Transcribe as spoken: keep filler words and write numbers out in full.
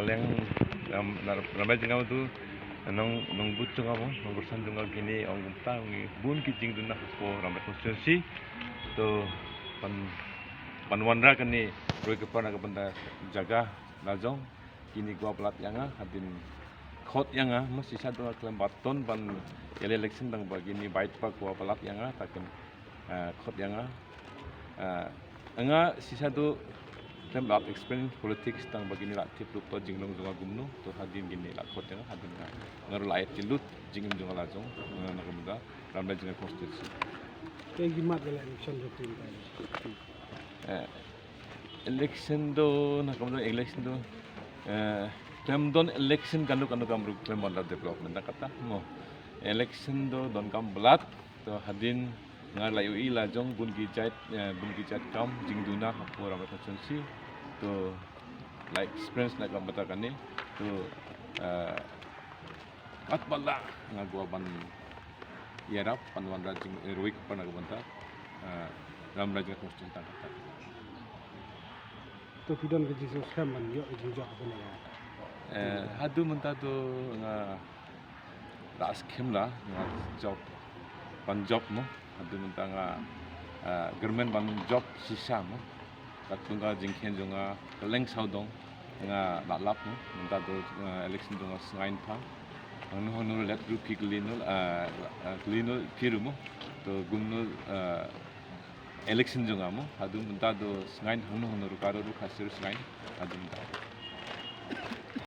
Ram, ram, ram jingam tu nong nong but jingam nong bersan jingam kini ong kumta ngi bun ki jingduna ko ram constituency. To pan pan wanra kani roi ke pan ka benda jaga lajong kini gua belat yanga hadin khot yanga mesti satu klem baton ban ele election dang bagi ni bait pa gua belat yanga takin khot yanga. Nga shisha tu klem lap experience politics tang bagi ni lap tip lup to jinglong jong kumno to hadin gini lap khot yanga hadin nga ngar lai ti lut jingim jong la jong nga na kumda ram da jingim constituency. Te gimat gala election jong tin ta. Election do na kumda election do klem don election kanu kanu kam ruk klem banda development da kata mo election do don kam belat. To hadin nga la yu i la jong bun ki jait bun ki jait kam jingduna hapoh Rambai constituency. To la experience na kam bata kane. To kat bala nga gua ban yarap pan wan rajing ruik pan na kam bata Rambai jing constituency tang kata. To pidon ke jisu skhem ban yok jing jok apa na. Hadu menta to nga la skhem la nga job ban job mo hadu menta nga germen ban job shisha mo. Kat tunga jingkhen jong nga keleng saudong nga la lap mo menta to election jong nga sngain pha. Hanu hanu let ru pi kelino kelino pi ru mo to gumno election jong nga mo hadu menta to sngain hanu hanu ru karo ru khasir sngain hadu menta.